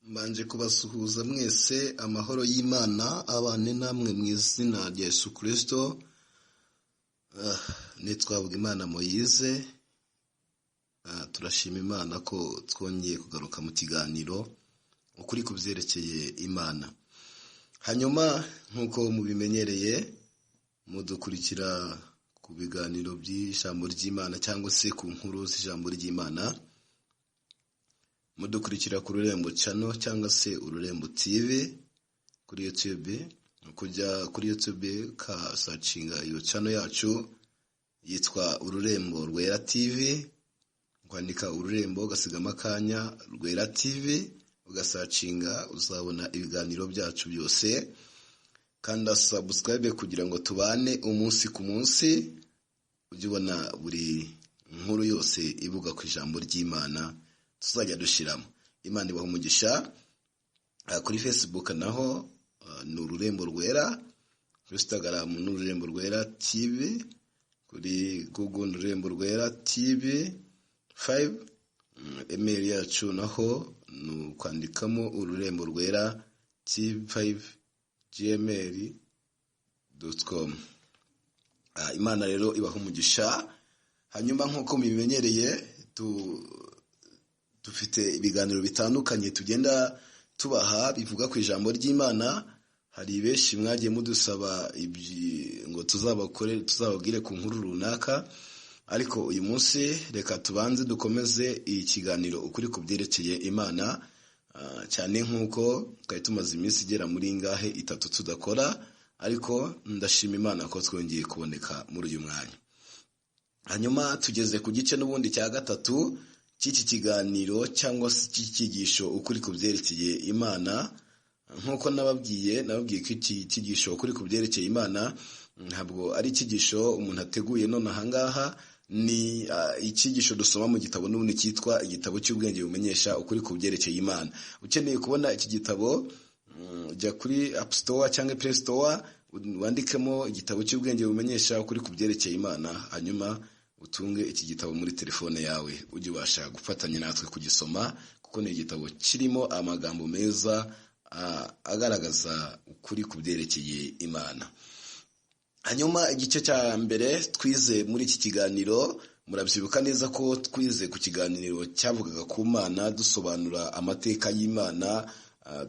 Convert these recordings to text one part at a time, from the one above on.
Mbanje kubasuhuza mwese, amahoro y'Imana abane namwe mu izina rya Yesu Kristo. Nitwa Imana Moise. Turashima Imana ko twongeye kugaruka mu kiganiro ukuri ku byerekeye Imana. Hanyuma nk'uko mubimenyereye, mudukurikira ku biganiro by'ijambo ry'Imana cyangwa se ku nkuru z'ijambo ry'Imana, mudukurikira ku Rurembo Channel cyangwa se Ururembo TV kuri YouTube. Kujya kuri YouTube ukasearchinga iyo channel yacu yitwa Ururembo Rwera TV, kwandika Ururembo ugasigamo akanya Rwera TV, ugasearchinga, uzabona ibiganiro byacu byose. Kanda subscribe kugira ngo tubane umunsi ku munsi, ujye ubona buri nkuru yose ivuga ku ijambo ry'Imana tuzajya dushyiramo. Imana ibaha umugisha. Kuri Facebook naho ni Ururembo Rwera, kuri Instagram ni Ururembo Rwera TV, kuri Google ni Ururembo Rwera TV 5. Email yacu naho ni ukwandikamo Ururembo Rwera TV5 gmail.com. Imana rero ibaha umugisha. Hanyuma nk'uko mubimenyereye, dufite ibiganiro bitandukanye tugenda tubaha bivuga ku ijambo ry'Imana. Hari benshi mwagiye mudusaba ngo tuzabakore, tuzababwire ku nkuru runaka, ariko uyu munsi reka tubanze dukomeze ikiganiro ukuri ku byerekeye Imana, cyane nk'uko twari tumaze iminsi igera muri ingahe, 3 tudakora, ariko ndashima Imana ko twongeye kuboneka muri uyu mwanya. Hanyuma tugeze ku gice n'ubundi cya gatatu cy'iki kiganiro cyangwa se cy'icyigisho ukuri ku byerekeye Imana. Nk'uko nababwiye ko iki cyigisho ukuri ku byerekeye Imana ntabwo ari icyigisho umuntu ateguye none ahangaha, ni icyigisho dusoma mu gitabo n'ubundi cyitwa Igitabo cy'Ubwenge Bumenyesha Ukuri ku Byerekeye Imana. Ukeneye kubona iki gitabo, jya kuri App Store cyangwa Play Store, wandikemo Igitabo cy'Ubwenge Bumenyesha Ukuri ku Byerekeye Imana, hanyuma utunge iki gitabo muri telefone yawe, ujye ubasha gufatanya natwe kugisoma, kuko ni igitabo kirimo amagambo meza agaragaza ukuri ku byerekeye Imana. Hanyuma igice cya mbere twize muri iki kiganiro, murabyibuka neza ko twize ku kiganiro cyavugaga ku Mana, dusobanura amateka y'Imana,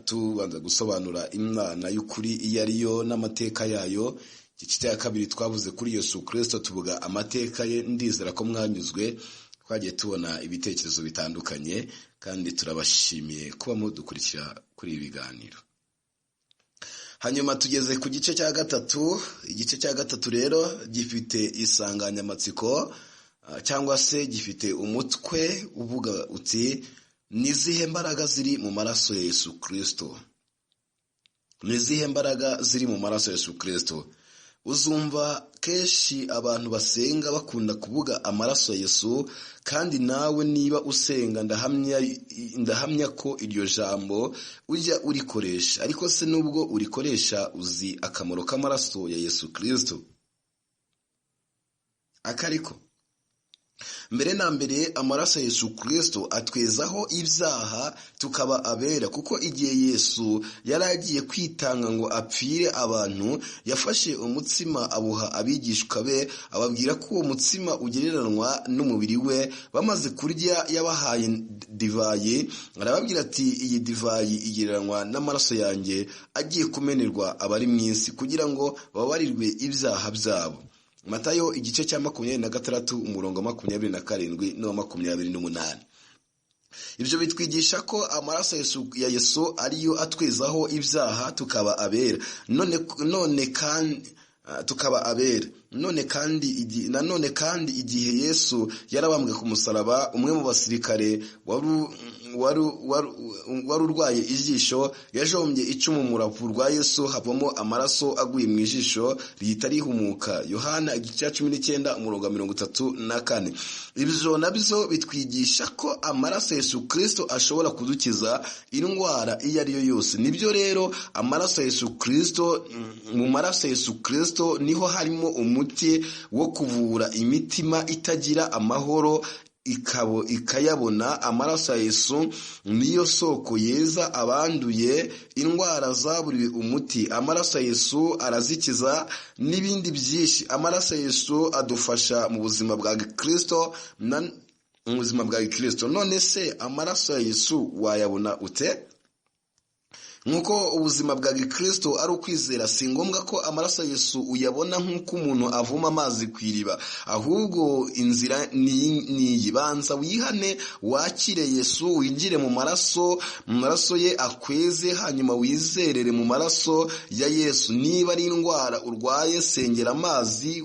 tubanza gusobanura Imana y'ukuri iyo ari yo n'amateka yayo. Igice cya kabiri twavuze kuri Yesu Kristo, tuvuga amateka ye. Ndizera ko mwanyuzwe, twagiye tubona ibitekerezo bitandukanye, kandi turabashimiye kuba mudukurikira kuri ibi biganiro. Hanyuma tugeze ku gice cya gatatu. Igice cya gatatu rero gifite insanganyamatsiko cyangwa se gifite umutwe uvuga uti: "Ni izihe mbaraga ziri mu maraso ya Yesu Kristo?" Ni izihe mbaraga ziri mu maraso ya Yesu Kristo? Uzumva kenshi abantu basenga bakunda kuvuga amaraso ya Yesu, kandi nawe niba usenga ndahamya ko iryo jambo ujya urikoresha. Ariko se nubwo urikoresha, uzi akamaro k'amaraso ya Yesu Kristo akariko? Mbere na mbere, amaraso ya Yesu Kristo atwezaho ibyaha tukaba abera, kuko igihe Yesu yari agiye kwitanga ngo apfire abantu, yafashe umutsima awuha abigishwa be, ababwira ko uwo mutsima ugereranwa n'umubiri we. Bamaze kurya, yabahaye divayi, arababwira ati: "Iyi divayi igereranywa n'amaraso yanjye agiye kumenerwa abari mu isi kugira ngo bababarirwe ibyaha byabo." Matayo igice cya 26, umurongo 27 n'uwa 28. Ibyo bitwigisha ko amaraso ya Yesu ariyo atwezaho ibyaha tukaba abera. None kandi tukaba abera. Nanone kandi, igihe Yesu yarabambwe ku musaraba, umwe mu basirikare wari urwaye ijisho yajombye icumu mu rubavu rwa Yesu, havamo amaraso aguye mu ijisho rihita rihumuka. Yohana igice cya 19, umurongo wa 34. Ibyo nabyo bitwigisha ko amaraso Yesu Kristo ashobora kudukiza indwara iyo ari yo yose. Nibyo rero, amaraso Yesu Kristo, mu maraso Yesu Kristo niho harimo umuti wo kuvura imitima itagira amahoro. ikayabona. Amaraso ya Yesu niyo soko yeza abanduye indwara zaburiwe umuti. Amaraso ya Yesu arazikiza n'ibindi byinshi. Amaraso ya Yesu adufasha mu buzima bwa Kristo mu buzima bwa Kristo. None se amaraso ya Yesu wayabona ute? Nk'uko ubuzima bwa gikristo ari ukwizera, si ngombwa ko amaraso ya Yesu uyabona nk'uko umuntu avoma amazi ku iriba, ahubwo inzira ni iyi: banza wihane, wakire Yesu, winjire mu maraso ye akweze, hanyuma wizerere mu maraso ya Yesu. Niba ari indwara urwaye, sengera amazi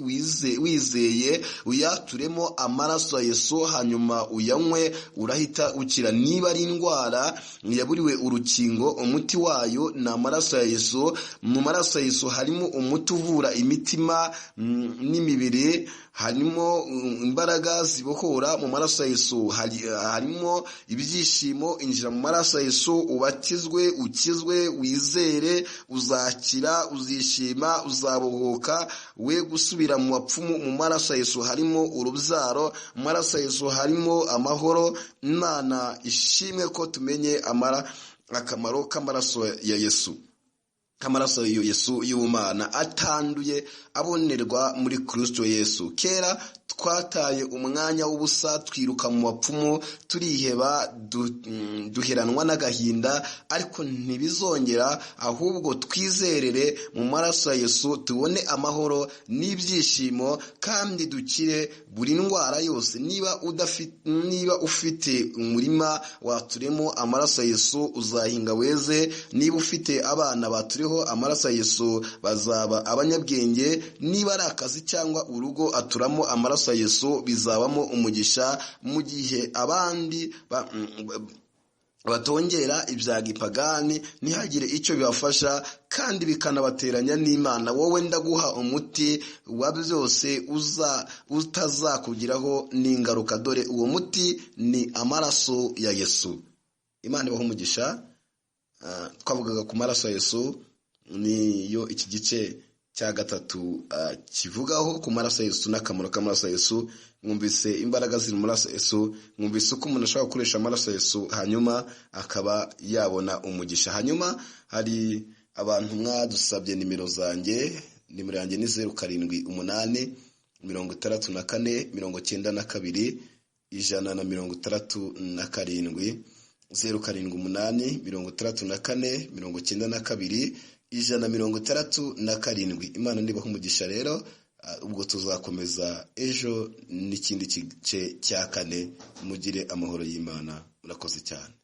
wizeye, uyaturemo amaraso ya Yesu, hanyuma uyanywe, urahita ukira. Niba ari indwara yaburiwe urukingo, umuti wayo ni amaraso ya Yesu. Mu maraso ya Yesu harimo umuti uvura imitima n'imibiri, harimo imbaraga zibohora. Mu maraso ya Yesu harimo ibyishimo. Injira mu maraso ya Yesu, ubatizwe, ukizwe, wizere, uzakira, uzishima, uzabohoka, we gusubira mu bapfumu. Mu maraso ya Yesu harimo urubyaro, mu maraso ya Yesu harimo amahoro. Imana ishimwe ko tumenye akamaro k'amaraso ya Yesu, k'amaraso ya Yesu y'ubumana atanduye, abonerwa muri Kristo Yesu. Kera twataye umwanya w'ubusa, twiruka mu bapfumu, turiheba, duheranwa n'agahinda, ariko ntibizongera, ahubwo twizerere mu maraso ya Yesu, tubone amahoro n'ibyishimo, kandi dukire buri ndwara yose. Niba ufite umurima, waturemo amaraso ya Yesu, uzahinga weze. Niba ufite abana, baturiho amaraso ya Yesu, bazaba abanyabwenge. Niba ari akazi cyangwa urugo, aturamo amaraso ya Yesu, bizabamo umugisha. Mu gihe abandi batongera ibya gipagani ntihagire icyo bibafasha kandi bikanabateranya n'Imana, wowe ndaguha umuti wa byose utazakugiraho n'ingaruka. Dore uwo muti ni amaraso ya Yesu. Imana ibahe umugisha. Twavugaga ku maraso ya Yesu, niyo iki gice cya gatatu kivugaho, ku maraso ya Yesu n'akamaro k'amaraso ya Yesu. Mwumvise imbaraga ziri mu maraso ya Yesu, mwumvise uko umuntu ashobora gukoresha amaraso ya Yesu hanyuma akaba yabona umugisha. Hanyuma hari abantu mwadusabye nimero zanjye. Nimero yanjye ni 078 64 92 167, 078 64 92 167. Imana nibaha umugisha. Rero ubwo tuzakomeza ejo n'ikindi gice cya kane. Mugire amahoro y'Imana, murakoze cyane.